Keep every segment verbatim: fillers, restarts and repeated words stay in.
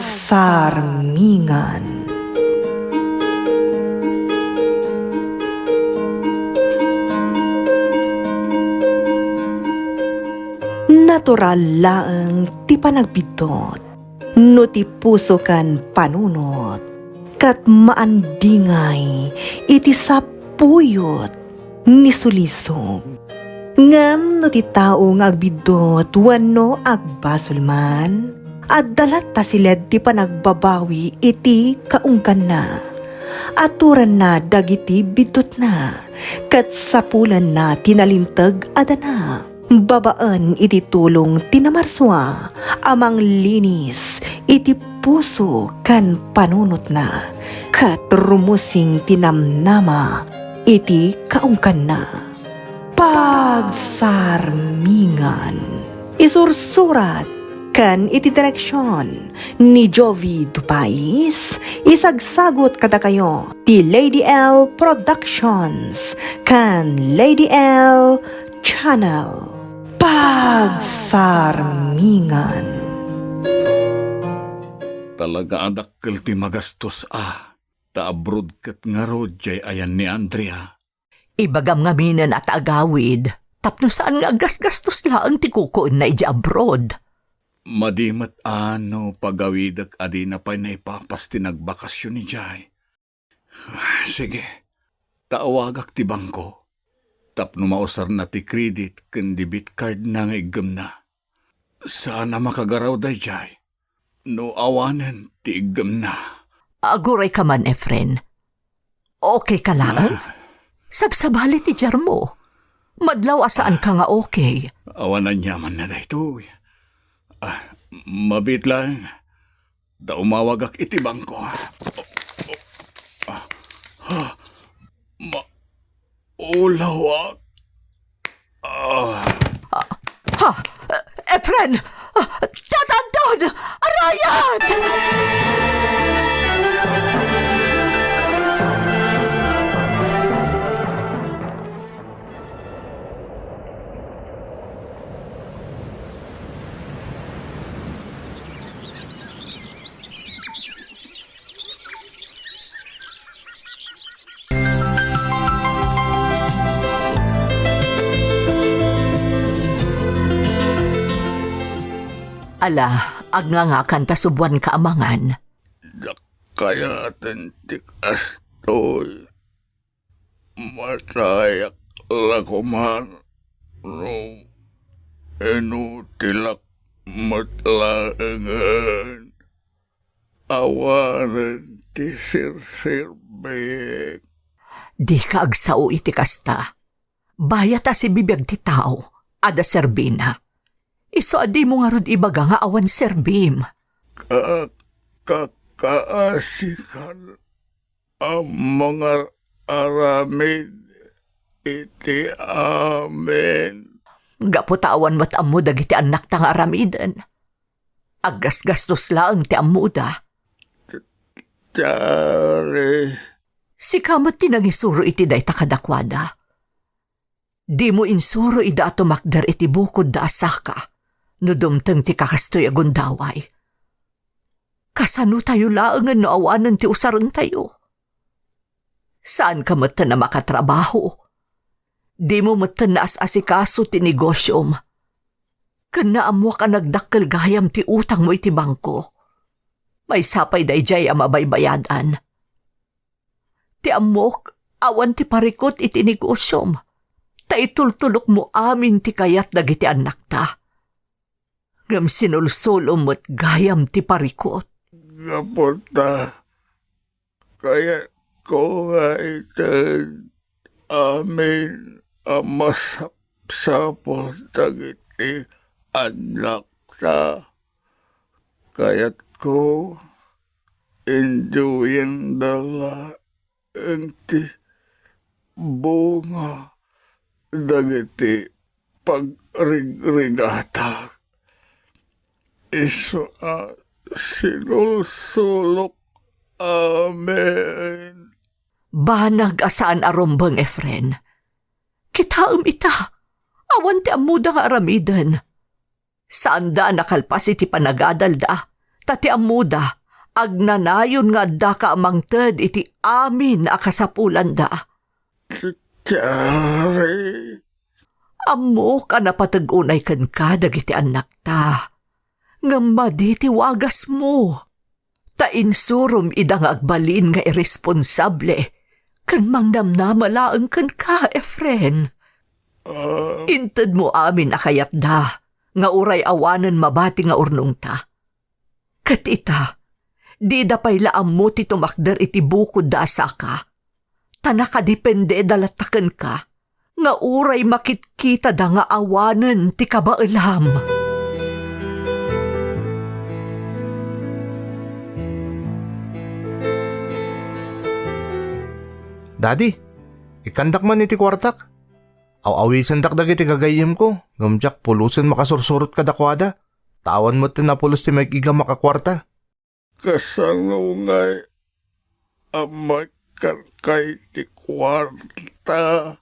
Pagsarmingan. Natural laeng ti panagbiddut no ti puso ken panunot ket maandingay iti sapuyot ni sulisog. Ngem no ti tao nga agbiddut wenno agbasol man, adda latta siled ti panagbabawi iti kaungganna. Aturanna dagiti biddutna, ket sapulanna ti nalinteg a dana. Babaen iti tulong ti namarsua a manglinis iti puso ken panunotna, ket rumusing ti namnama iti kaungganna. Pagsarmingan. Isursurat ken iti direksion ni Jovi Dupais, isagsagut kadakayo ti Lady L Productions ken Lady L Channel. Pagsarmingan. Talaga a dakkel ti magastos a, ta abroad ket ngarud jay ayan ni Andrea. Ibagam ngaminen a ta agawid, tapno saan nga aggasgastos laeng ti kukuenna idiay abroad. Madi met a no pagawidek a dina pay naipapas ti nagbakasyon idiay. Sige, ta awagak ti bangko tapno mausarna ti credit ken debit cardna nga iggemna. Saan a makagaraw daydiay no awanen ti iggemna. Aguray ka man, Efren. Okay ka laeng? Ah. Sabsabali ti diarmo. Madlaw a saan ka nga okay. Awan aniamanna daytoy. Ah, mabiit laeng. Ta umawagak iti bangko. Ah, ah, ma-, ulawak. Ah. Ah, ha? Efren! Ah, tatandon! Arayat! Ala, agngangakan ta subuan ka a mangan. Diak kayaten ti kastoy. Matayak la koman no inutilak met laengen. Awanen ti serserbik. Dika agsao iti kasta. Bayat a sibibiag ti tao, adda serbina. Isu a dimo ngarud ibaga nga awan serbim. Ka-, ka-, kaasikan a mangar-aramid iti amin. Gapu ta awan met ammo dagiti annakta nga aramiden. Aggasgastos laeng ti ammoda. T-, Tari. Sika met ti nangisuro iti dayta kadakuada. Dimo insuro ida a tumakder iti bukodda a saka no dumteng ti kakastoy a gundaway. Kasano tayo laengen no awanen ti usarentayo? Saan ka metten a makatrabaho. Dimo metten naas-asikaso ti negosiom. Ken naammoak a nagdakkel gayam ti utangmo iti bangko. Maysa pay daydiay a mabaybayadan. Ti ammok, awan ti parikut iti negosiom, ta itultulokmo amin ti kayat dagiti annakta. Ngem sinulsolom met gayam ti parikut. Gapu ta kayatko nga ited amin a masapsapul dagiti annakta. Kayatko, enjoyenda laeng ti bunga dagiti pagrigrigata. Isu a sinulsolok. Amen. Banag a saan a rumbeng, Efren. Kitaem ita, awan ti ammoda nga aramiden. Saanda a nakalpas iti panagadalda, Ta ti ammoda, agnanayon nga addaka a mangted iti amin a kasapulanda. Cherry. Ammok a napateg unay kenka dagiti annakta. Ngem madi ti wagasmo. Ta insurom ida nga agbalin nga irresponsable ken mangnamnama laeng kenka, Efren. Ah. Intedmo amin a kayatda nga uray awanen mabati nga urnongta. Ket ita, dida pay la ammo ti tumakder iti bukodda a saka. Ta nakadependeda latta kenka, nga uray makitkitada nga awanen ti kabaelam. Daddy, ikkandak man iti kuartak. Aw-awisendak dagiti gagayyemko, ngem diak pulosen makasursurot kadakuada. Ta awan met ti napulos ti maikigamak a kuarta. Kasano ngay a maikkannakay ti kuarta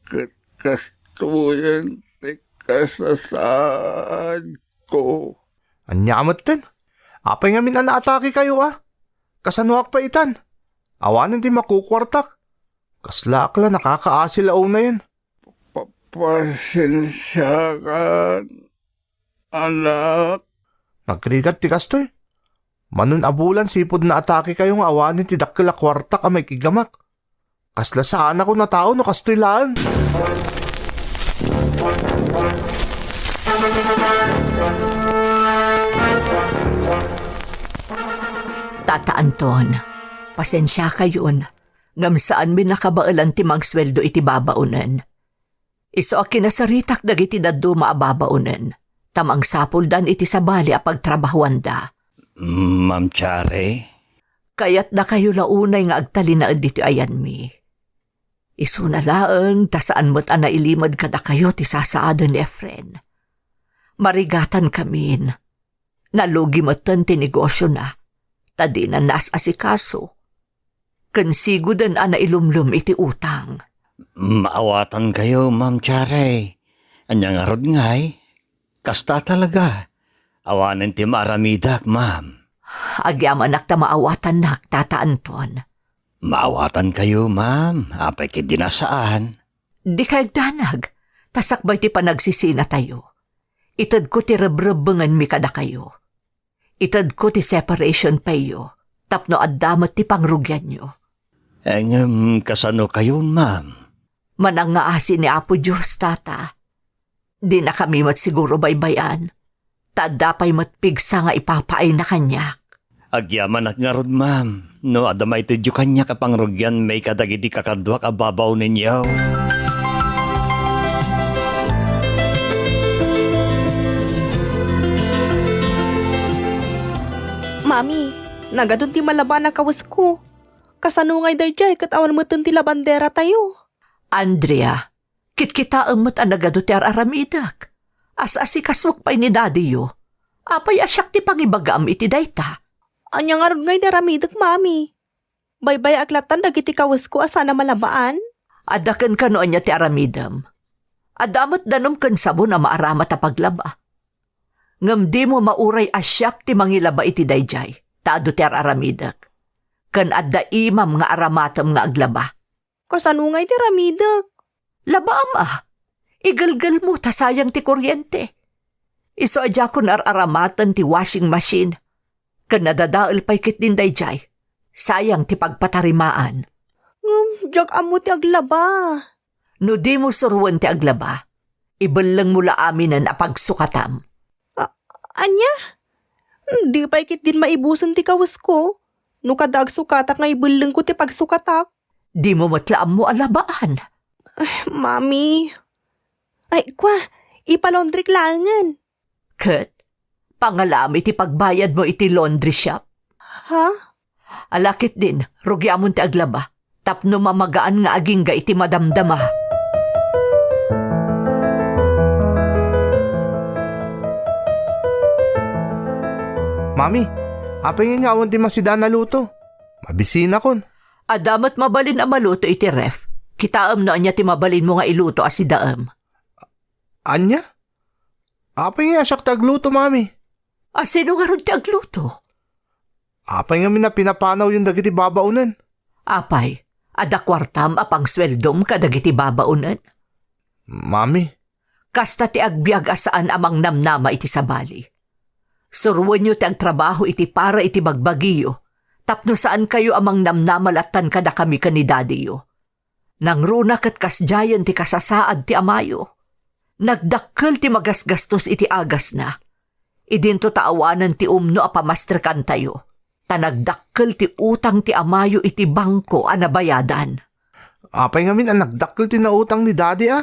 ket kastoyen ti kasasaadko? Ania metten? Apay ngamin a naatakekayo a? Kasanoak pay itan? Awanen ti makukuartak. Kaslaak la nakakaasil a unayen. Pa-, pasensiakan, anak. Nagrigat ti kastoy. Manen a bulan sipud naatakekayo nga awanen ti dakkel a kuartak a maikigamak. Kasla saanakon a tao no kastoy laeng. Tata Anton, pasensiakayon, ngem saanmi nakabaelan ti mangsueldo iti babaonen. Isu a kinasaritak dagiti dadduma a babaonen, ta mangsapuldan iti sabali a pagtrabahoanda. Ma'am Cherry? Kayatdakayo la unay nga agtalinaed ditoy ayanmi. Isuna laeng ta saan met a nailimed kadakayo ti sasaaden ni Efren. Marigatankamin. Nalugi metten ti negosiona, ta dina naas-asikaso. Ken siguden a nailumlom iti utang. Maawatankayo, Ma'am Cherry. Ania ngarud ngay? Kasta talaga. Awanen ti maaramidak, ma'am. Agyamanak ta maawatannak, Tata Anton. Maawatankayo, ma'am. Apay ket di nasaan? Dikay agdanag, ta sakbay ti panagsisinatayo, itedko ti rebrebbengenmi kadakayo. Itedko ti separation payyo tapno adda met ti pangrugianyo. Ngem kasano kayon, ma'am? Manangngaasi ni Apo Dios, Tata. Dinakami met siguro baybay-an, ta adda pay met pigsa nga ipapaayna kaniak. Agyamanak ngarud, ma'am, no adda maitedyo kaniak a pangrugianmi kadagiti kakaduak a babaonenyo. Mami, nagadun ti malabaan a kawesko. Kasano ngay daydiay ket awan metten ti labanderatayo? Andrea, kitkitaem met a nagadu ti ar-aramidek. As-asikasuak pay ni dadiyo. Apay a siak ti pangibagaam iti dayta? Ania ngarud ngay ti aramidek, Mami? Baybayaak lattan dagiti kawesko a saan a malabaan? Adda kenka no ania ti aramidem. Adda met danum ken sabon a maaramat a paglaba. Ngem dimo mauray a siak ti mangilaba iti daydiay, ta adu ti ar-aramidek. Ken adda imam nga aramatem nga aglaba. Kasano ngay ti aramidek? Labaam a. Igelgelmo ta sayang ti kuryente. Isu a diakon ar-aramaten ti washing machine. Ken nadadael pay ketdin daydiay. Sayang ti pagpatarimaan. Ngem diak ammo ti aglaba. No dimo suroen ti aglaba, ibellengmo la aminen a pagsukatam. A-, ania? Di pay ketdin maibusen ti kawesko. No kada agsukatak nga ibellengko ti pagsukatak. Dimo met la ammo a labaan. Ay, Mami. Ay, kwa, ipalaundrik laengen. Ket, pangalam iti pagbayadmo iti laundry shop. Ha? Ala ketdin, rugiamon ti aglaba, tapno mamagaan nga agingga iti madamdama. Mami, apay nga awan ti masida a naluto? Mabisinakon. Adda met mabalin a maluto iti ref. Kitaem no ania ti mabalinmo nga iluto a sidaem. Ania? Apay nga siak ti agluto, Mami? A, sino ngarud ti agluto? Apay ngamin a pinapanawyon dagiti babaonen? Apay, adda kuartam a pangsueldom kadagiti babaonen? Mami. Kasta ti agbiag a saan a mangnamnama iti sabali. Suroenyo ti agtrabaho iti para iti bagbagiyo, tapno saankayo a mangnamnama lattan kadakami ken ni dadiyo. Nangruna ket kasdiayen ti kasasaad ti amayo. Nagdakkel ti magasgastos iti agasna. Idinto ta awanen ti umno a pamastrekantayo, ta nagdakkel ti utang ti amayo iti bangko a nabayadan. Apay ngamin a nagdakkel ti nautang ni Daddy, a?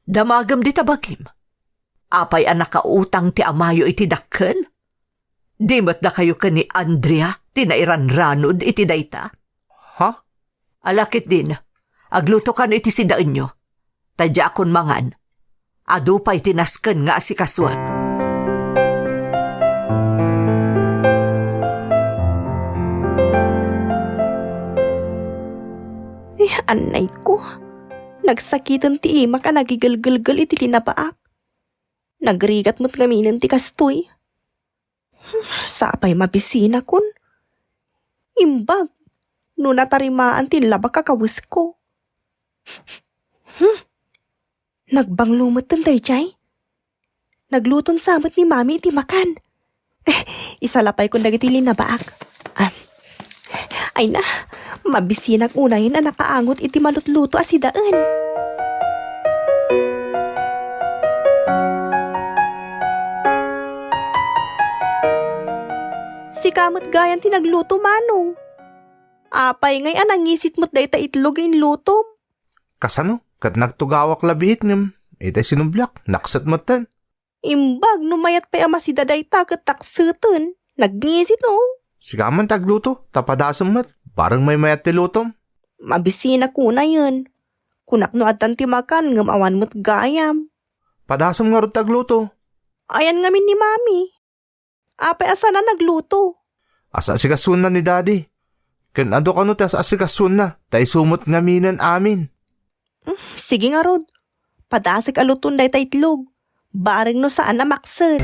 Damagem dita bagim. Apay a nakautang ti amayo iti dakkel? Di met dakayo ken ni Andrea ti nairanranod iti dayta? Ha? Ala ketdin, agluto kano iti sidaenyo. Ta diakon mangan. Adu pay ti nasken nga asikasuek. Eh, annay ko. Nagsakiten ti imak a nagigelgelgel iti linabaak. Nagrigat met ngaminen ti kastoy. Sapay mabisinakon. Imbag no natarimaan ti labak a kawesko. Hmm. Nagbanglo metten daydiay. Nagluton sa met ni Mami iti makan. Isalapaykon dagiti linabaak. Ah. Ay na, mabisinak unayen a nakaangot iti malutluto a sidaen. Sika met gayam ti nagluto, Manong. Apay ngay a nangisit met dayta itlog nga inlutom? Kasano? Ket nagtugawak la biit ngem itay sinubliak, nakset metten. Imbag no mayat pay a masida dayta ket takseten, nagngisit, o. Sika man ti agluto, ta padasem met, bareng maymayat ti lutom. Mabisinak unayen. Kunak no addan ti makan ngem awan met gayam. Padasem ngarud ti agluto. Ayan ngamin ni Mami. Apay a saan a nagluto? As-asikasuenna ni Daddy. Ken adu kano ti as-asikasuenna, ta isu met ngaminen amin. Mm, sige ngarud. Padasek a luton dayta itlog. Bareng no saan a makset.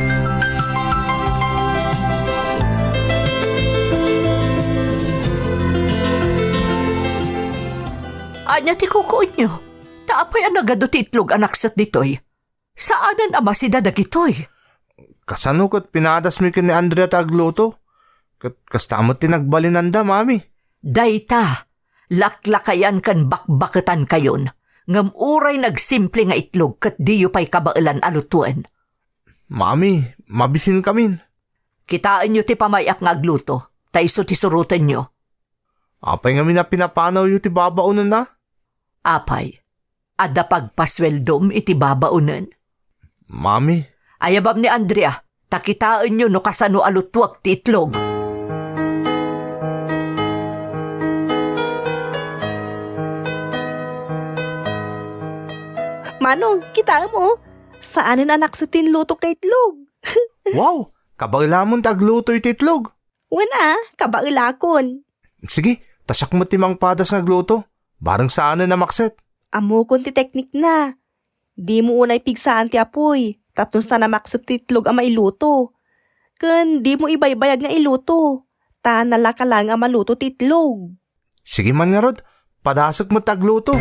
Ania ti kukuonyo? Ta apay a nagadu ti itlog a nakset ditoy? Saanen a masida dagitoy. Kasano ket pinadasmi ken ni Andrea ti agluto? Ket kasta met ti nagbalinanda, Mami. Dayta, laklakayan ken bakbaketankayon, ngem uray nagsimple nga itlog ket diyo pay kabaelan a lutuen. Mami, mabisinkamin. Kitaenyo ti pamay-ak nga agluto, ta isu ti surotenyo. Apay ngamin a pinapanawyo ti babaonenna? Apay, adda pagpasueldom iti babaonen? Mami. Ayabam ni Andrea, ta kitaenyo no kasano a lutuek ti itlog. Manong, kitaem, o. Saanen a nakset ti inlutok nga itlog. Wow! Kabaelamon ti agluto iti itlog. Wen a, kabaelakon. Sige, ta siak met ti mangpadas nga agluto. Bareng saanen a makset. Ammokon ti teknikna. Dimo unay pigsaan ti apuy, tapno saan a makset ti itlog a mailuto. Ken dimo ibaybayag nga iluto, ta nalaka laeng a maluto ti itlog. Sige man ngarud, padasek met ti agluto.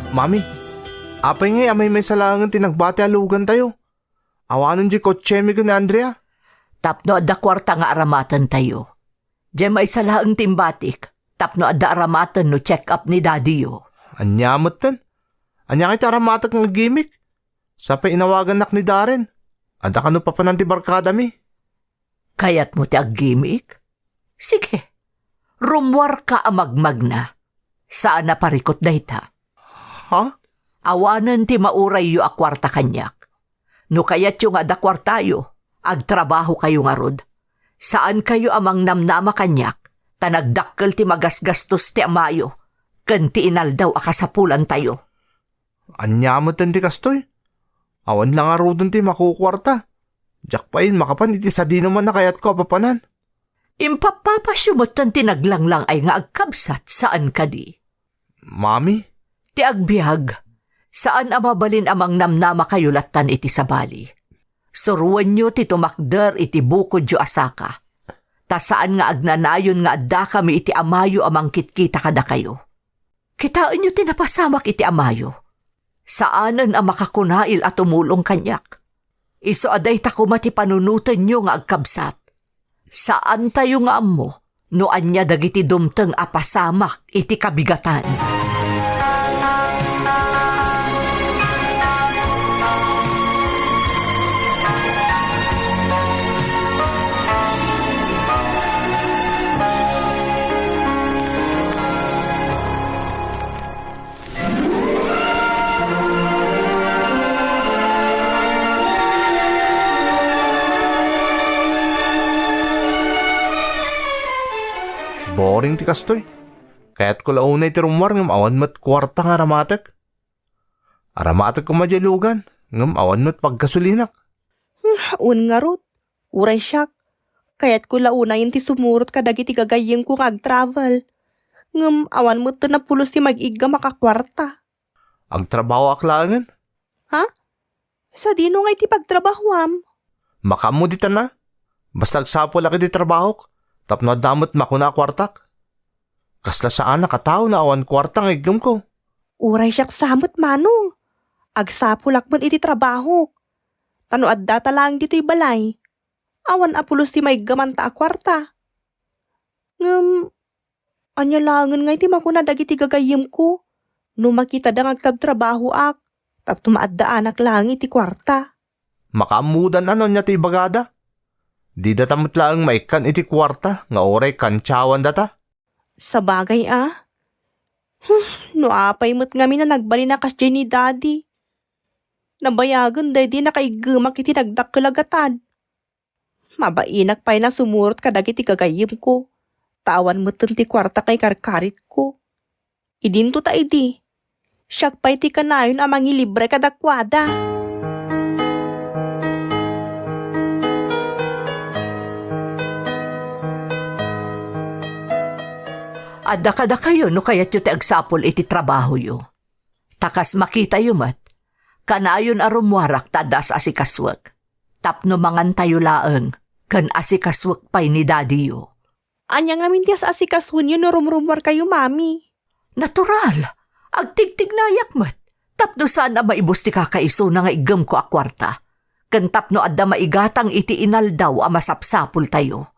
Mami, apay ngay a maymaysa laengen ti nagbati a lugantayo? Awanen diay kotsemi ken ni Andrea? Tapno adda kuarta nga aramatentayo. Diay maysa laeng ti imbatik, tapno adda aramaten no check-up ni dadiyo. Ania metten? Ania ngay ti aramatek nga gimik? Sapay inawagannak ni Darren. Adda kano papanan ti barkadami? Kayatmo ti aggimik? Sige, rummuarka a magmagna. Saan a parikut dayta. Ha? Awanen ti maurayyo a kuarta kaniak. No kayatyo nga adda kuartayo, agtrabahokayo ngarud. Saankayo a mangnamnama kaniak, ta nagdakkel ti magasgastos ti amayo ken ti inaldaw a kasapulantayo. Ania metten ti kastoy? Awan la ngaruden ti makukuarta. Diak pay makapan iti sadinoman a kayatko a papanan. Impappapasyo metten ti naglanglang-ay nga agkabsat, saan kadi? Mami, Ti agbiag, saan a mabalin a mangnamnamakayo lattan iti sabali. Suroenyo ti tumakder iti bukodyo a saka. Ta saan nga agnanayon nga addakami iti amayo a mangkitkita kadakayo. Kitaenyo ti napasamak iti amayo. Saanen a makakunail a tumulong kaniak. Isu a dayta koma ti panunotenyo nga agkabsat. Saantayo nga ammo no ania dagiti dumteng a pasamak iti kabigatan. Boring ti kastoy. Kayatko la unay ti rummuar ngem awan met kuarta nga aramatek. Aramatek koma diay lugan, ngem awan met paggasolinak. Hmm, wen ngarud, uray siak, kayatko la unayen ti sumurot kadagiti gagayyemko nga agtravel. Ngem awan met ti napulos ti mag-iggam a kuarta. Agtrabahoak laengen. Ha? Sadino nga iti pagtrabahoam? Makaammo ditan a. Basta agsapulak iti trabahok, tapno adda met makuna a kuartak. Kasla saanak a tao no awan kuarta nga iggemko. Uray siak sa met, manong. Agsapulak met iti trabahok. Ta no adda ta laeng ditoy balay, awan a pulos ti maiggamanta a kuarta. Ngem, ania laengen nga iti makuna dagiti gagayyemko no makitada nga agtabtrabahoak tapno maaddaanak laeng iti kuarta? Makaammodan a no ania ti ibagada. Didata met laeng maikkan iti kuarta nga uray kantiawandata. Sabagay a. Hmm, no apay met ngamin a nagbalin a kasdiay ni Daddy. Nabayagen daydi nakaiggemak iti nagdakkel a gatad. Mabainak pay a sumurot kadagiti gagayyemko, ta awan metten ti kuarta nga ikarkaritko. Idinto ta idi, siak pay ti kanayon a mangilibre kadakuada. Adda kadakayo no kayatyo ti agsapul iti trabahoyo. Ta kas makitayo met, kanayon a rummuarak ta adda as-asikasuek. Tapno mangantayo laeng, ken asikasuek pay ni dadiyo. Ania ngamin ti as-asikasuenyo no rumrummuarkayo, Mami? Natural! Agtigtignayak met, tapno saan a maibus ti kakaisuna nga iggemko a kuarta, ken tapno adda maigatang iti inaldaw a masapsapultayo.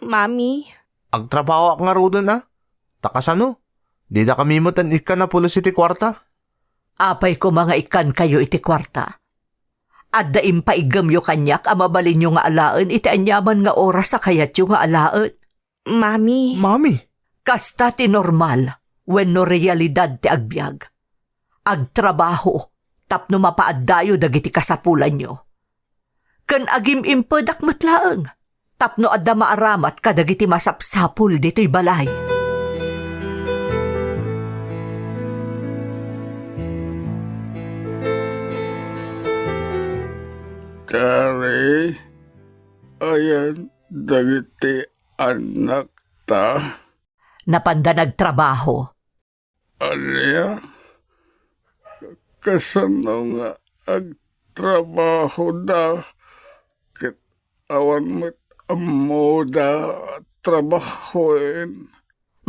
Mami. Agtrabahoak ngaruden a. Ta kasano? Didakami met a ikkan a pulos iti kuarta. Apay koma nga ikkankayo iti kuarta? Adda impaiggemyo kaniak a mabalinyo nga alaen iti aniaman nga oras a kayatyo nga alaen. Mami. Mami! Kasta ti normal wenno realidad ti agbiag. Agtrabaho tapno mapaaddayo dagiti kasapulanyo. Ken agim-impedak met laeng tapno adda maaramat kadagiti masapsapul ditoy balay. Kari, ayan dagiti annakta? Napanda nagtrabaho. Ania? Kasano nga agtrabahoda ket awan met ammoda a trabahoen?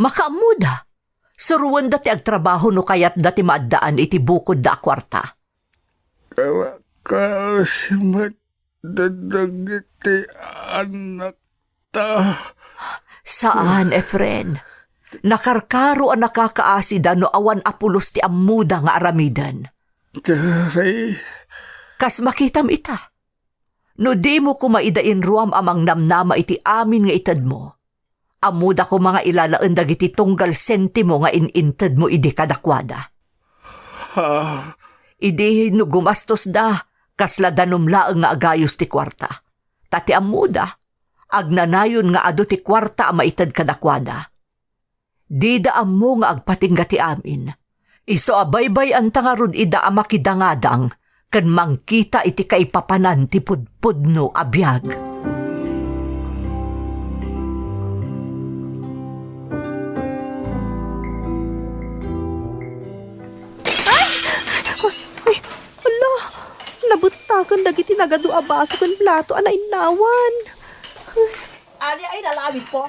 Makaammoda. Suroenda ti agtrabaho no kayatda ti maaddaan iti bukodda a kuarta. Ka-, kasi met dadagiti annakta. Saan, Efren. Nakarkaro a nakakaasida no awan a pulos ti ammoda nga aramiden. Kari. Kas makitam ita. No dimo koma ida inruam a mangnamnama iti amin nga itedmo, ammoda koma nga ilalaen dagiti tunggal sentimo nga in-intedmo idi kadakuada. Ha? Idi no gumastosda, kasla danom laeng nga agayos ti kuarta. Ta ti ammoda, agnanayon nga adu ti kuarta a maited kadakuada. Dida ammo nga agpatingga ti amin. Isu a baybay-anta ngarud ida a makidangadang ken mangkita iti kaipapanan ti pudpudno a biag. Ipinettakton dagiti nagadu a baso ken plato a nainnawan. Ania ay nalawigko?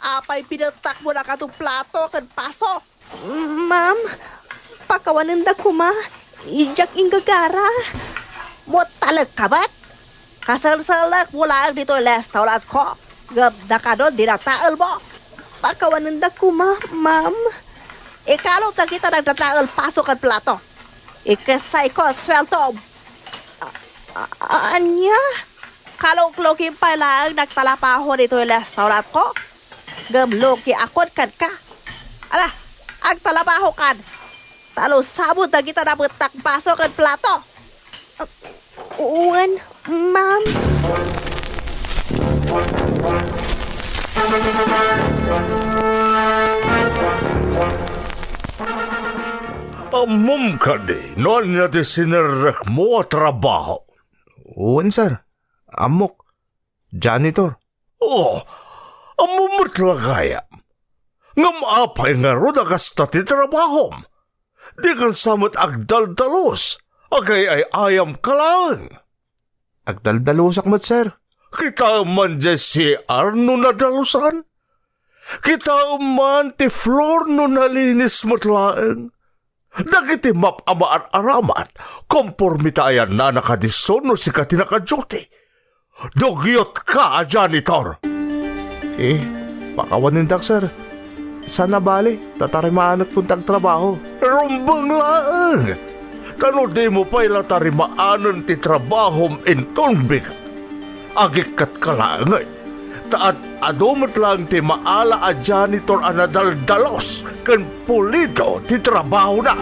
Apay pinettakmo dakato plato ken baso? Ma'am, pakawanenda koma. Diak inggagara. Mutalek ka met? Kaselselek mo laeng ditoy restauratko. Ngem dakano, dinataelmo. Pakawanenda koma, ma'am. Ikalo ta kita nagdadael baso ken plato. Ikessayko ti sueltom. A-, a-, ania? Kaluklukim pay laeng nagtalabaho ditoy restauratko. Ngem lukiakon kenka. Ala, agtalabahokan. Talusamon dagita napettak baso ken plato. Wen, ma'am. Ammom kadi no ania ti sinerrekmo a trabaho? Wen, sir. Ammok. Janitor. Oh, ammom met la gayam. Ngem apay ngarud a kasta ti trabahom? Dikan sa met agdaldalus, agay-ay-ayamka laeng. Agdaldalusak met, sir. Kitaem man diay C R no nadalusan. Kitaem man ti floor no nalinis met laeng. Dagiti map-, a maar-aramat, komporme ta ayannana kadi isu no sika ti nakaduty. Dugyotka a janitor. Eh, pakawanendak, sir. Saan a bale, ta tarimaanekton ti agtrabaho. Rumbeng laeng! Ta no dimo pay la tarimaanen ti trabahom inton bigat, agikkatka laeng, eh. Ta ad-adu met laeng ti maala a janitor a nadaldalus ken pulido ti trabahona.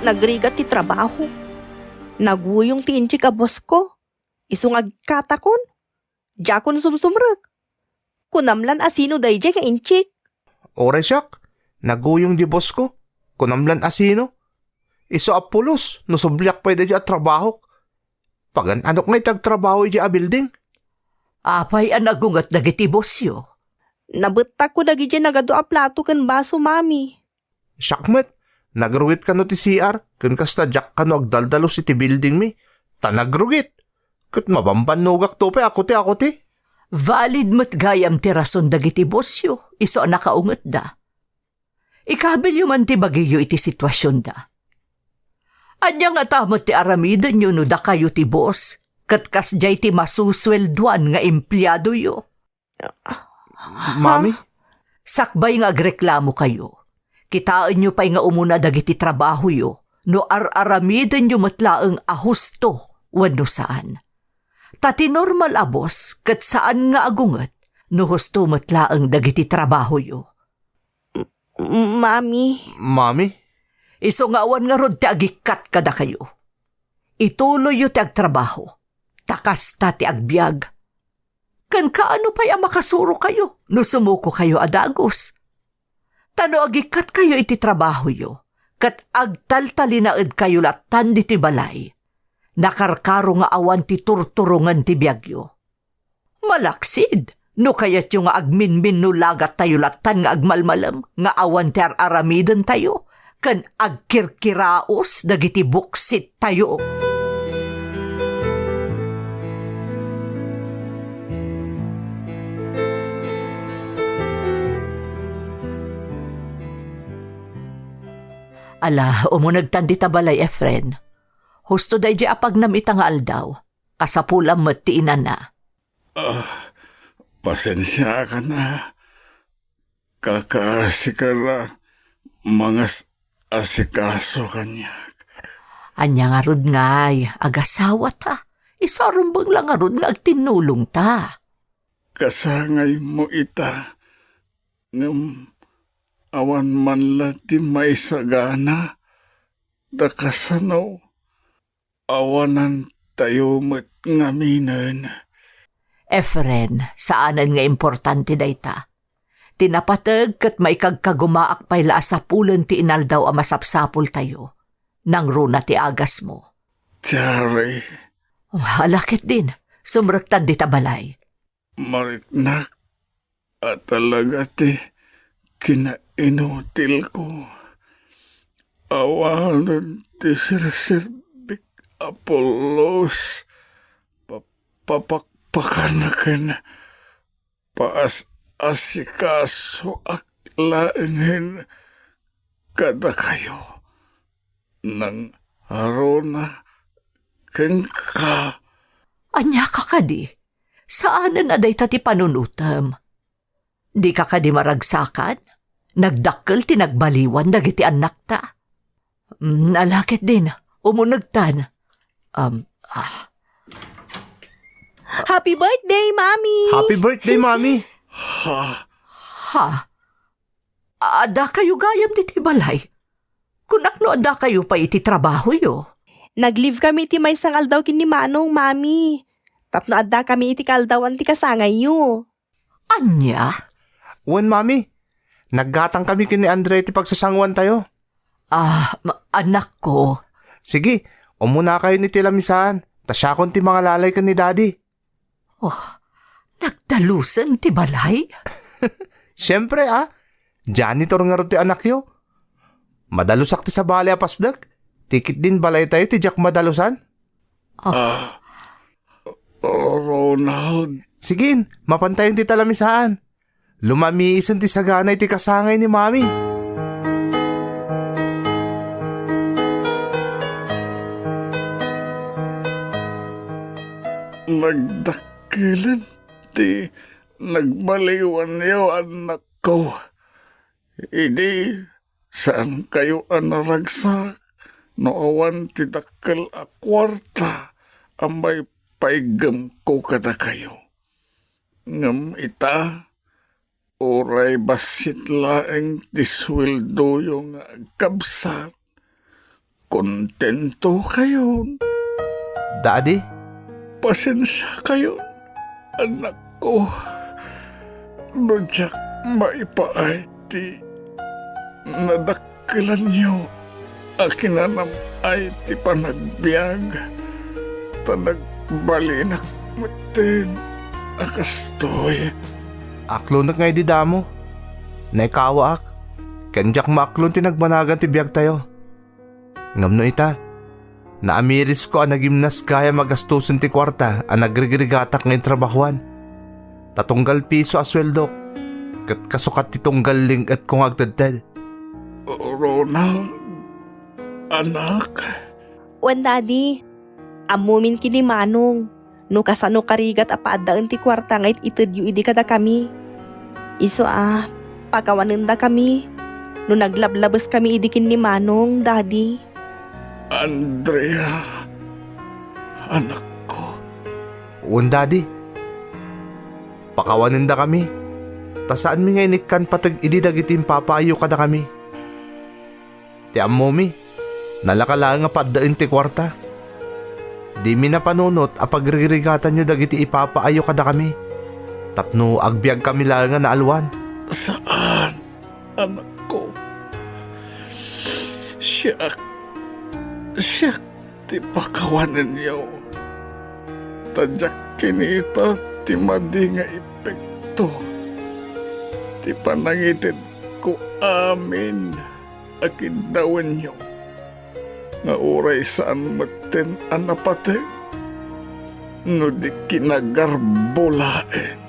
Nagrigat ti trabaho. Naguyong ti inchik a bossko. Isu nga agkatakon. Diakon sumsumrek. Kunam lan a sino daydiay nga inchik. Uray siak, naguyong di bossko. Kunam lan a sino. Isu a pulos no subliak pay daydiay a trabahok. Pagan-anok nga iti agtrabaho idiay a building. Apay a nagunget dagiti bosyo? Nabettakko dagidiay nagadu a plato ken baso, Mami. Siak met, nagrugit kano ti C R, ken kasta diak kano agdaldalus iti buildingmi, ta nagrugit. Ket mabambannogakto pay a kuti a kuti. Valid met gayam ti rason dagiti bosyo, isu a nakaungetda. Ikabilyo man ti bagiyo iti situasionda. Ania ngata met ti aramidenyo no dakayo ti boss, ket kasdiay ti masusueldoan nga empleadoyo? Mami? Sakbay nga agreklamokayo, kitaenyo pay nga umuna dagiti trabahoyo no ar-aramidenyo met laeng a husto wenno saan. Ta ti normal a boss ket saan nga agunget no husto met laeng dagiti trabahoyo. M-, Mami. Mami? Isu nga awan ngarud ti agikkat kadakayo. Ituloyyo ti agtrabaho, ta kasta ti agbiag. Ken kaano pay a makasurokayo no sumukokayo a dagus? Ta no agikkatkayo iti trabahoyo, ket agtaltalinaedkayo lattan ditoy balay, nakarkaro nga awan ti turturongen ti biagyo. Malaksid, no kayatyo nga agminminno lagattayo lattan nga agmalmalem nga awan ti ar-aramidentayo ken agkirkiraos dagiti buksittayo. Ala, umunegtan dita balay, Efren. Husto daydiay a pagnam ita nga aldaw. Kasapulam met ti inana. Ah, pasensiakan a. Kakaasika la mangas-asikaso kaniak. Ania ngarud ngay, agasawata? Isu a rumbeng la ngarud nga agtinnulongta. Kasangaymo ita, ngem awan man la ti maisagana, ta kasano? Awanantayo met ngaminen. Efren, saanen nga importante dayta. Ti napateg ket maikagkagumaak pay la a sapulen ti inaldaw a masapsapultayo. Nangruna ti agasmo. Tiaray. Oh, ala ketdin, sumrektan dita balay. Mariknak a talaga ti kina-, inutilko. Awanen ti serserbik a pulos. Pa-, papakpakan ken paas-asikasoak laengen kadakayo. Nangaruna kenka. Ania ka kadi? Saanen a dayta ti panunotem. Dika kadi maragsakan? Nagdakkel ti nagbaliwan dagiti annakta. Mm, ala ketdin, umunegtan. Um, ah. Happy birthday, Mami! Happy birthday, Mami! Ha? Ha? Adda kayo gayam ditoy balay? Kunak no adda kayo pay iti trabahoyo? Nag-leave kami iti maysa nga aldaw ken ni Manong, Mami. Tapno adda kami iti kaaldawan ti kasangayyo. Ania? Wen, Mami. Naggatang kami ken ni Andre iti pagsasanguantayo. Ah, ma-, anakko. Sige, umunakayon iti lamisaan, ta siakon ti mangalalay ken ni Daddy. Oh, nagdalusen ti balay? Siempre, ah. Janitor ngarud ti anakyo. Madalusak ti sabali a pasdek. Ti ketdin balaytayo ti diak madalusan. Ah. Ah, Ronald. Sige, mapantayon ti talamisaan. Lumamiisen ti sagana iti kasangay ni Mami. Nagdakkelen ti nagbaliwanyo, annakko. Idi, saankayo a naragsak no awan ti dakkel a kuarta a maipaigemko kadakayo. Ngem ita, uray bassit laeng ti sueldoyo nga agkabsat, kontento kayon. Daddy? Pasensia kayon, anakko, no diak maipaay ti nadakkelanyo a kinanam-ay ti panagbiag, ta nagbalinak metten a kastoy. Aklonek nga idi damo. Naikawaak, ken diak maaklon ti nagbanagan ti biagtayo. Ngem no ita, naamirisko a nagimnas gayam a gastusen ti kuarta a nagrigrigatak nga intrabahoan. Ta tunggal piso a sueldok, ket kasukat ti tunggal ling-etko nga agtedted. Ronald, anak. Wen, Daddy. Ammomin ken ni Manong no kasano karigat a paaddaen ti kuarta nga it-itedyo idi kadakami. Isu a, pakawanendakami no naglablabeskami idi ken ni Manong, Daddy. Andrea, anakko. Wen, Daddy. Pakawanendakami, ta saanmi nga inikkan pateg idi dagiti impapaayyo kadakami. Ti ammomi, nalaka laeng a paaddaen ti kuarta. Dimi napanunot a pagrigrigatanyo dagiti ipapaayyo kadakami, tapno agbiagkami laeng a naalwan. Saan, anakko. Siak, siak ti pakawanenyo. Ta diak kinita ti madi nga epekto ti panangitedko amin a kiddawenyo, nga uray saan metten a napateg no di kinagarbo laeng.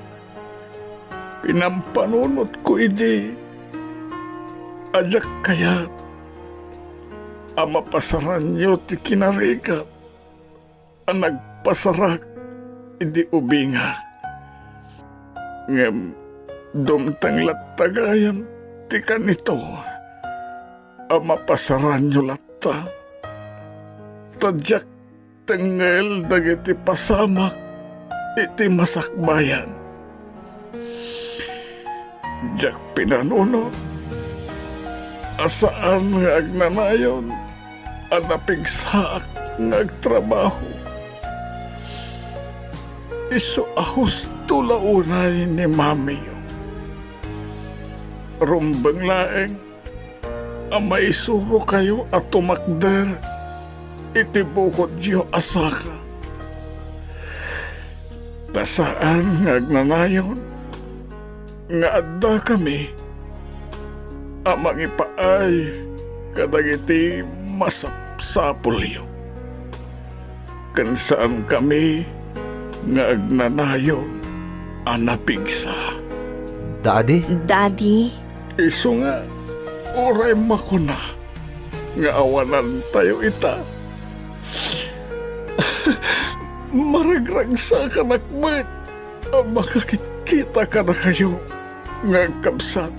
Pinampanunotko idi a diak kayat a mapasaranyo ti kinarigat a nagpasarak idi ubingak. Ngem dumteng latta gayam ti kanito a mapasaranyo latta, ta diak tengngel dagiti pasamak iti masakbayan. Diak pinanunot a saan nga agnanayon a napigsaak nga agtrabaho. Isu a husto la unay ni mamiyo. Rumbeng laeng a maisurokayo a tumakder iti bukodyo a saka. Ta saan nga agnanayon nga addakami a mangipaay kadagiti masapsapulyo. Ken saankami nga agnanayon a napigsa. Daddy? Daddy? Isu nga, uray makuna nga awanantayo ita, maragragsakanak met a makakitkita kadakayo nga agkabsat.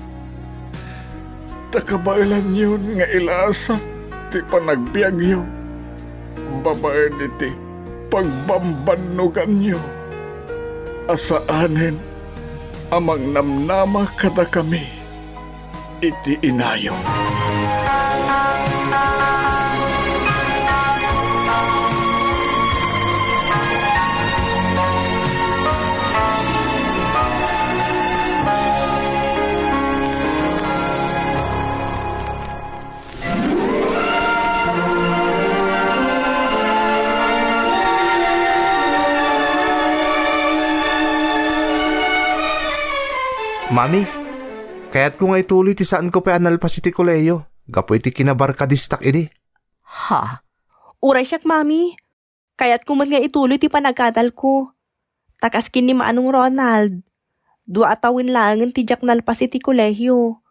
Ta kabaelanyon nga ilasat ti panagbiagyo babaen iti pagbambannoganyo a saanen a mangnamnama kadakami iti inayo. Mami, kayatko nga ituloy ti saanko pay a nalpas iti kolehiyo gapu iti kinabarkadistak idi. Ha? Uray siak, Mami. Kayatko met nga ituloy ti panagadalko. Ta kas ken ni Manong Ronald, dua a tawen laengen ti diak nalpas iti kolehiyo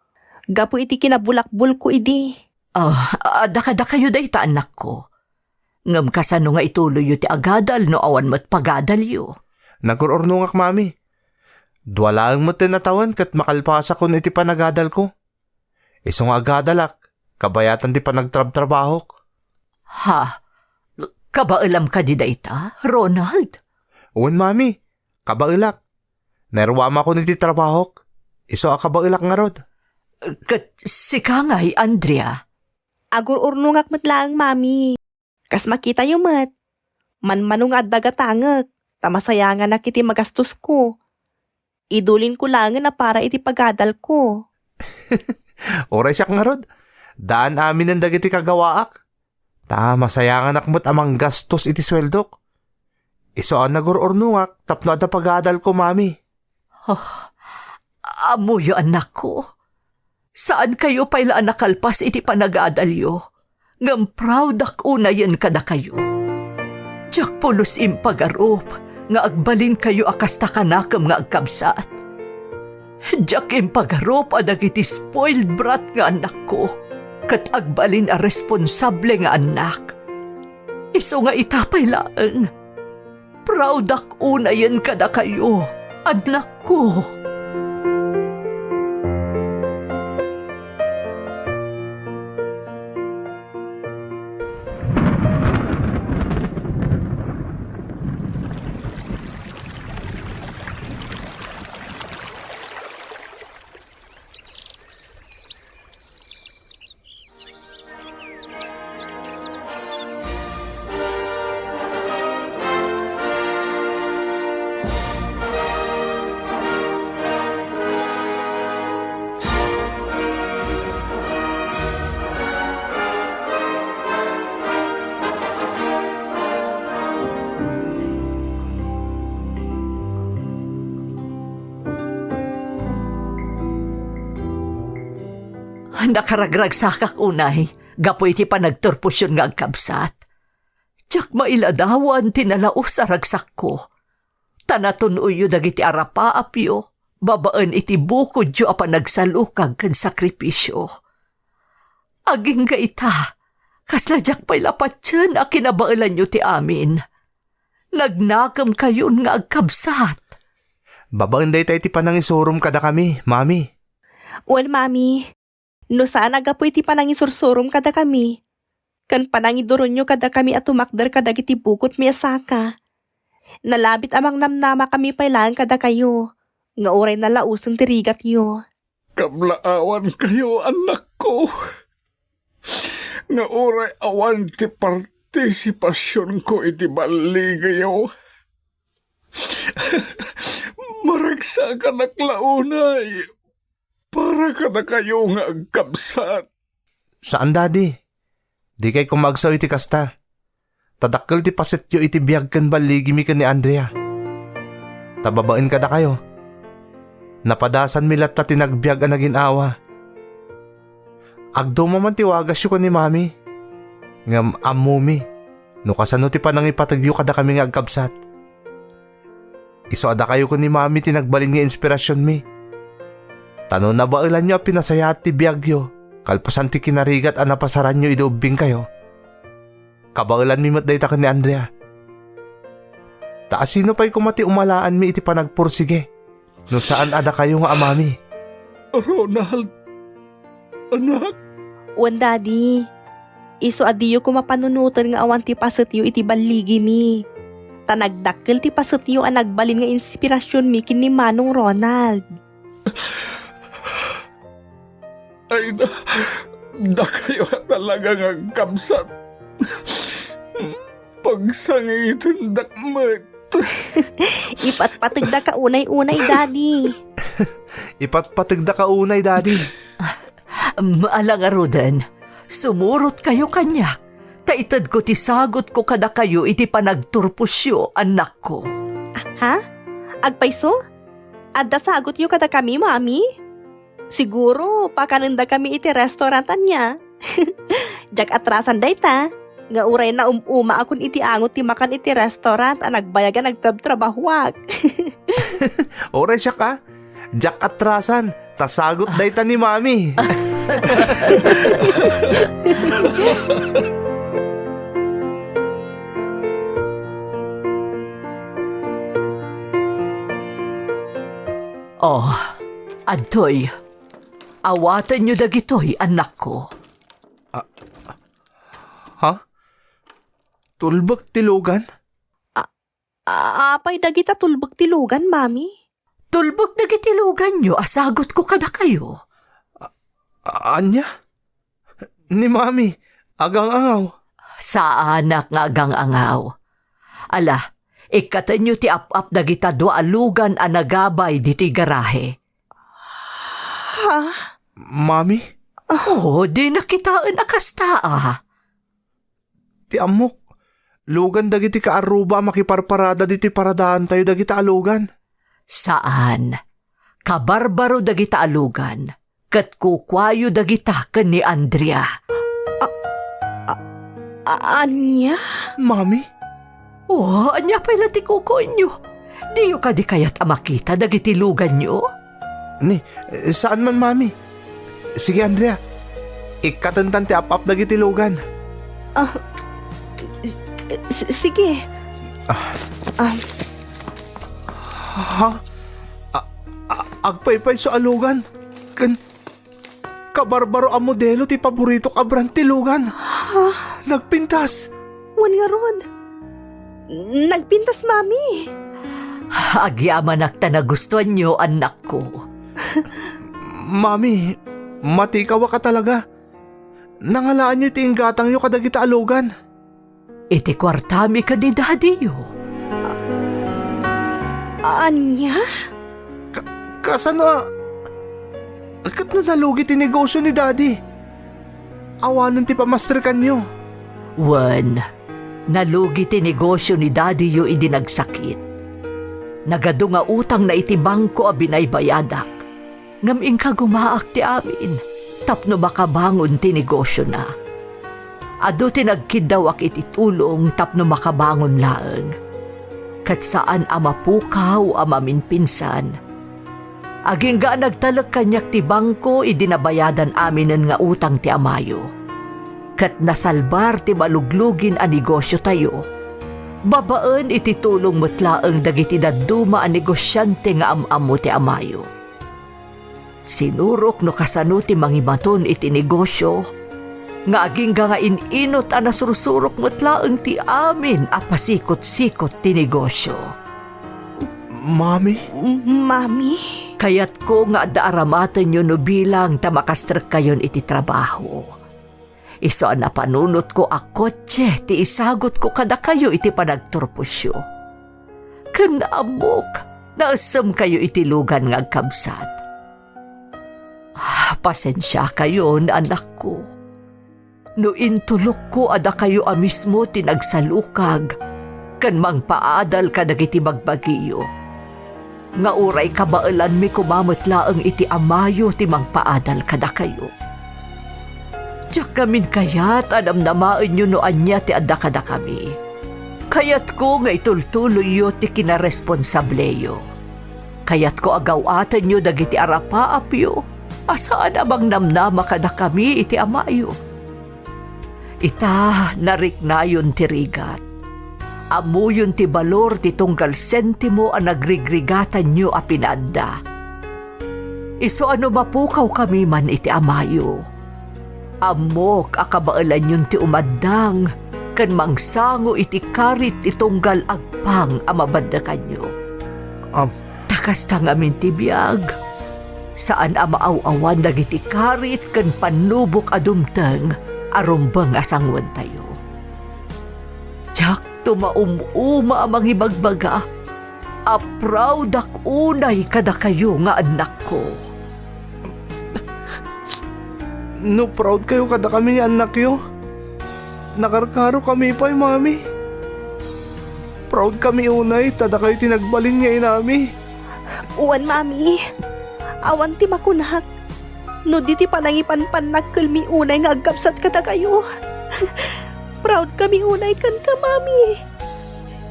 gapu iti kinabulakbolko idi. Ah, adda kadakayo dayta, annakko. Ngem kasano nga ituloyyo ti agadal no awan met pagadalyo? Nagur-urnongak, Mami. Dua laeng met ti natawen ket makalpasakon iti panagadalko. Isu nga agadalak, kabayatan ti panagtrabtrabahok. Ha? Kabaelam kadi dayta, Ronald? Wen, Mami. Kabaelak. Nairuamakon iti trabahok. Isu a kabaelak ngarud. Ket sika ngay, Andrea? Agur-urnongak met laeng, Mami. Kas makitayo met, manmano nga adda gatangek, ta masayanganak iti magastosko. Idulinko laengen a para iti pagadalko. Uray siak ngarud, daan aminen dagiti kagawaak. Ta masayanganak met a manggastos iti sueldok. Isu a nagur-urnongak tapno adda pagadalko, Mami. Oh, ammoyo, annakko. Saankayo pay la a nakalpas iti panagadalyo, ngem proud-ak unayen kadakayo. Diak pulos impagarup nga agbalinkayo a kasta kanakem nga agkabsat. Diak impagarup a dagiti spoiled brat nga annakko, ket agbalin a responsable nga annak. Isu nga ita pay laeng, proud-ak unayen kadakayo, annakko. Nakaragragsakak unay gapu iti panagturposion nga agkabsat. Diak mailadawan ti nalaus a ragsakko, ta natun-oyyo dagiti arapaapyo babaen iti bukodyo a panagsalukag ken sakripisio. Agingga ita, kasla diak pay la patien a kinabaelanyo ti amin. Nagnakemkayon nga agkabsat. Babaen dayta iti panangisurom kadakami, Mami. Wen, Mami. No saan a gapu iti panangisursurom kadakami, ken panangiduronyo kadakami a tumakder kadagiti bukotmi a saka, nalabit a mangnamnamakami pay laeng kadakayo, nga uray nalausen ti rigatyo. Kablaawankayo, annakko, nga uray awan ti partisipasionko iti balligiyo. Maragsakanak la unay para kadakayo nga agkabsat. Saan, Daddy. Dikay koma agsao iti kasta. Ta dakkel ti pasetyo iti biag ken balligimi ken ni Andrea. Ta babaen kadakayo, napadasanmi latta ti nagbiag a nagin-awa. Agduma man ti wagasyo ken ni Mami. Ngem ammomi no kasano ti panangipategyo kadakami nga agkabsat. Isu a dakayo ken ni Mami ti nagbalin nga inspirasionmi. Ta no nabaelanyo a pinasayaat ti biagyo kalpasan ti kinarigat a napasaranyo idi ubbingkayo, kabaelanmi met dayta ken ni Andrea. Ta asino pay koma ti umalaanmi iti panagpursige no saan a dakayo nga amami? Ronald, anak. Wen, Daddy. Isu a diyo koma panunoten nga awan ti pasetyo iti balligimi. Ta nagdakkel ti pasetyo a nagbalin nga inspirasionmi ken ni Manong Ronald. Ay na, dakayo a talaga nga agkabsat. Pagsangitendak met. Ipatpategda ka unay-unay, Daddy. Ipatpategda ka unay, Daddy. Ala ngaruden, sumurotkayo kaniak, ta itedko ti sagutko kadakayo iti panagturposyo, annakko. Ha? Agpayso? Adda sagutyo kadakami, Mami? Siguro, pakanendakami iti restaurant ania. Diak atrasan dayta, nga uray naum-umaakon iti angot ti makan iti restaurant a nagbayag a nagtrabtrabahoak. Uray siak a, diak atrasan, ta sagut dayta ni Mami. Oh, adtoy. Awatenyo dagitoy, annakko. Ah, ha? Tulbek ti lugan? A-, apay dagita tulbek ti lugan, Mami? Tulbek dagiti luganyo a sagutko kadakayo. A-, ania? Ni Mami, agang-angaw. Saanak nga agang-angaw. Ala, ikkatenyo ti ap-ap dagita dua a lugan a nagabay ditoy garahe. Ha? Mami? Oh, dina kitaen a kasta a. Ti ammok, lugan dagiti kaarruba a makiparparada ditoy paradaantayo dagita a lugan. Saan. Kabarbaro dagita a lugan, ket kukuayo dagita ken ni Andrea. A-, a-, ania? Mami? Oh, ania pay la ti kukuenyo? Diyo kadi kayat a makita dagiti luganyo? Ni, saan man, Mami. Sige, Andrea. Ikkatentan ti ap-ap dagiti lugan. Ah, s-, sige. Ah. Ah. Ha? A-, a-, agpaypayso a lugan. Ken kabarbaro a modelo ti paboritok a brand ti lugan. Ha? Nagpintas. Wen ngarud. Nagpintas, Mami. Agyamanak ta nagustuanyo, annakko. Mami, matikawak a talaga. Nangalaanyo iti inggatangyo kadagita a lugan. Iti kuartami ken ni dadiyo. Ania? Ka-, kasano a, ket no nalugi ti negosio ni Daddy? Awanen ti pamasterkanyo. Wen, nalugi ti negosio ni dadiyo idi nagsakit. Nagadu nga utangna iti bangko a binaybayadak. Ngem inkagumaak ti amin tapno makabangon ti negosiona. Adu ti nagkiddawak iti tulong tapno makabangon laeng. Ket saan a mapukaw a maminpinsan. Agingga a nagtalek kaniak ti bangko idi nabayadan aminen nga utang ti amayo. Ket nasalbar ti maluglugin a negosiotayo. Babaen iti tulong met laeng dagiti dadduma a negosiante nga am-ammo ti amayo. Sinurok no kasano ti mangimaton iti negosio, nga agingga nga in-inut a nasursurok met laeng ti amin a pasikot-sikot ti negosio. Mami? Mami? Kayatko nga adda aramatenyo no bilang ta makastrekkayon iti trabaho. Isu a napanunotko a kotse ti isagutko kadakayo iti panagturposyo. Ken ammok, naessemkayo iti lugan nga agkabsat. Ah, pasensiakayon, anakko. No intulokko a dakayo a mismo ti nagsalukag ken mangpaadal kadagiti bagbagiyo, nga uray kabaelanmi koma met laeng iti amayo ti mangpaadal kadakayo. Diak ngamin kayat a namnamaenyo no ania ti adda kadakami. Kayatko nga itultuloyyo ti kinaresponsableyo. Kayatko a gaw-atenyo dagiti arapaapyo a saan a mangnamnama kadakami iti amayo. Ita, nariknayon ti rigat. Ammoyon ti balor ti tunggal sentimo a nagrigrigatanyo a pinaadda. Isu a no mapukawkami man iti amayo, ammok a kabaelanyon ti umaddang ken mangsango iti karit ti tunggal agpang a mabaddekanyo. Am- Ta kasta ngamin ti biag, saan a maaw-awan dagiti karit ken pannubok a dumteng a rumbeng a sanguentayo. Diakto maum-uma a mangibagbaga a proud-ak unay kadakayo nga annakko. No proud kayo kadakami nga annakyo, nakarkarokami pay, Mami. Proud kami unay ta dakayo ti nagbalin nga inami. Wen, Mami. Awan ti makunak. No di ti panangipanpannakkelmi unay nga agkabsat kadakayo. Proud kami unay kenka, Mami.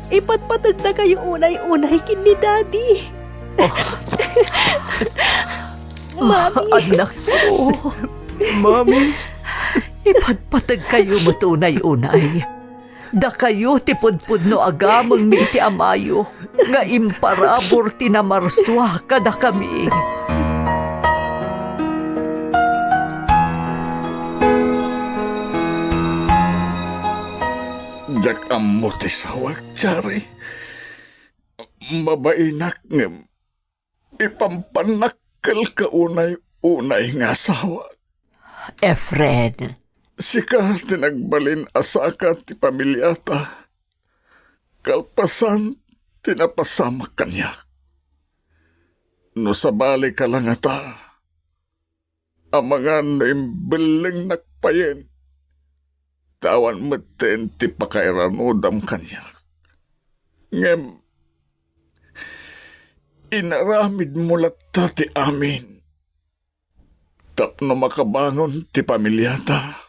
Ipatpategdakayo unay-unay ken ni Daddy. Mami. Annakko. Mami. Ipatpategkayo met unay-unay. Dakayo ti pudpudno a gamengmi iti amayo nga imparabur ti namarsua kadakami. Diak ammo ti sawak, Chari. Mabainak ngem ipampannakkelka unay-unay nga asawa. Efren. Sika ti nagbalin a saka ti pamiliata, kalpasan ti napasamak kaniak. No sabalika la ngata, amangan no imbellengnak payen, ta awan metten ti pakairanudam kaniak. Ngem inaramidmo latta ti amin tapno makabangon ti pamiliata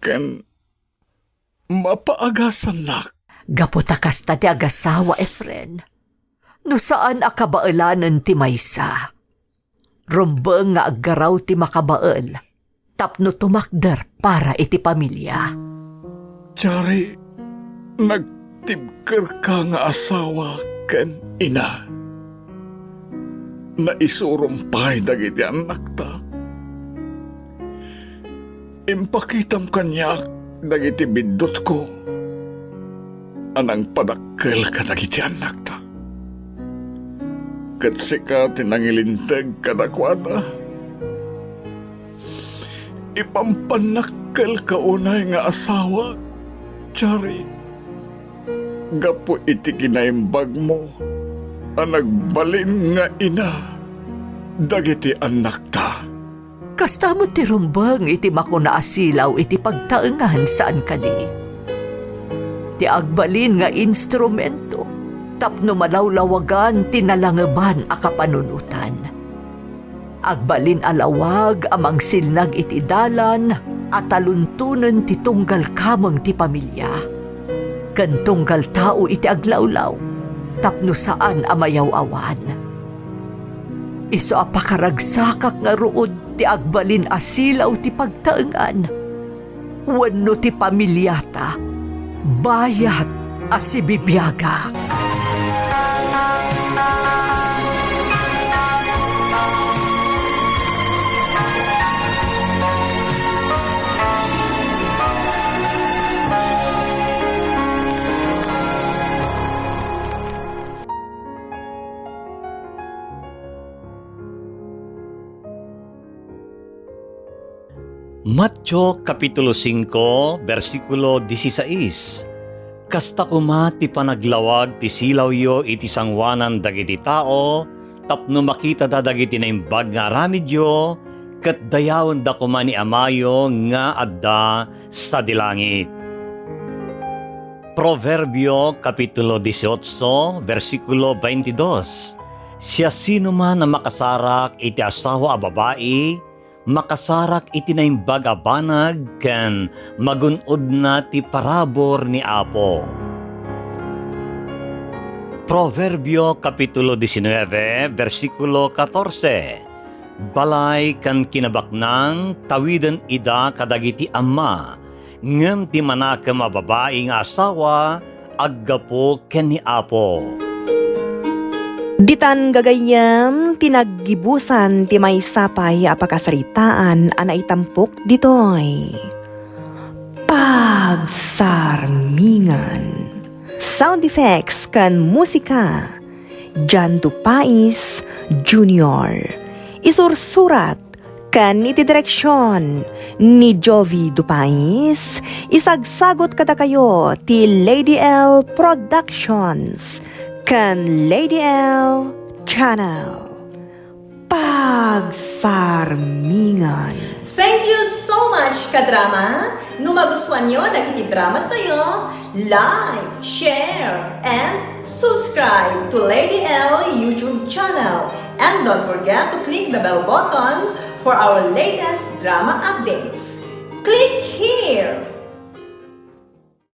ken mapaagasannak. Gapu ta kasta ti agasawa, Efren, no saan a kabaelanen ti maysa, rumbeng nga aggaraw ti makabael tapno tumakder para iti pamilia. Chari, nagtibkerka nga asawa ken ina. Naisurom pay dagiti annakta. Impakitam kaniak dagiti biddutko a nangpadakkel kadagiti annakta. Ket sika ti nangilinteg kadakuada. Ipampannakkelka unay nga asawa, Chari, gapu iti kinaimbagmo a nagbalin nga ina dagiti annakta. Kasta met ti rumbeng iti makuna a silaw iti pagtaengan, saan kadi? Ti agbalin nga instrumento tapno malawlawagan ti nalangeban a kapanunotan. Agbalin a lawag a mangsilnag iti dalan a taluntonen ti tunggal kameng ti pamilia ken tunggal tao iti aglawlaw tapno saan a mayaw-awan. Isu a pakaragsakak ngarud ti agbalin a silaw ti pagtaengan wenno ti pamiliata bayat a sibibiagak. Mateo, Kapitulo singko, bersikulo disisais. Kasta koma ti panaglawag ti silawyo iti sangoanan dagiti tao, tapno makitada dagiti naimbag nga aramidyo, ket dayawenda koma ni Amayo nga adda sadi langit. Proverbio, Kapitulo dieciocho, bersikulo veintidós. Siasinoman a makasarak iti asawa a babai, Makasarak iti naimbag a banag ken magun-odna ti parabur ni Apo. Proverbio, Kapitulo diecinueve, bersikulo katorse. Balay ken kinabaknang, tawiden ida kadagiti amma, ngem ti manakem a babai nga asawa, aggapu ken ni Apo. Ditan gagayyem ti naggibusan ti maysa pay a pakasaritaan a naitampok ditoy. Pagsarmingan. Sound effects ken musika, John Dupais Junior. Isursurat ken iti direksion ni Jovi Dupais, isagsagut kadakayo ti Lady L Productions ken Lady L Channel. Pagsarmingan. Thank you so much, kadrama! No magustuanyo dagiti dramas tayo, like, share, and subscribe to Lady L YouTube channel. And don't forget to click the bell button for our latest drama updates. Click here!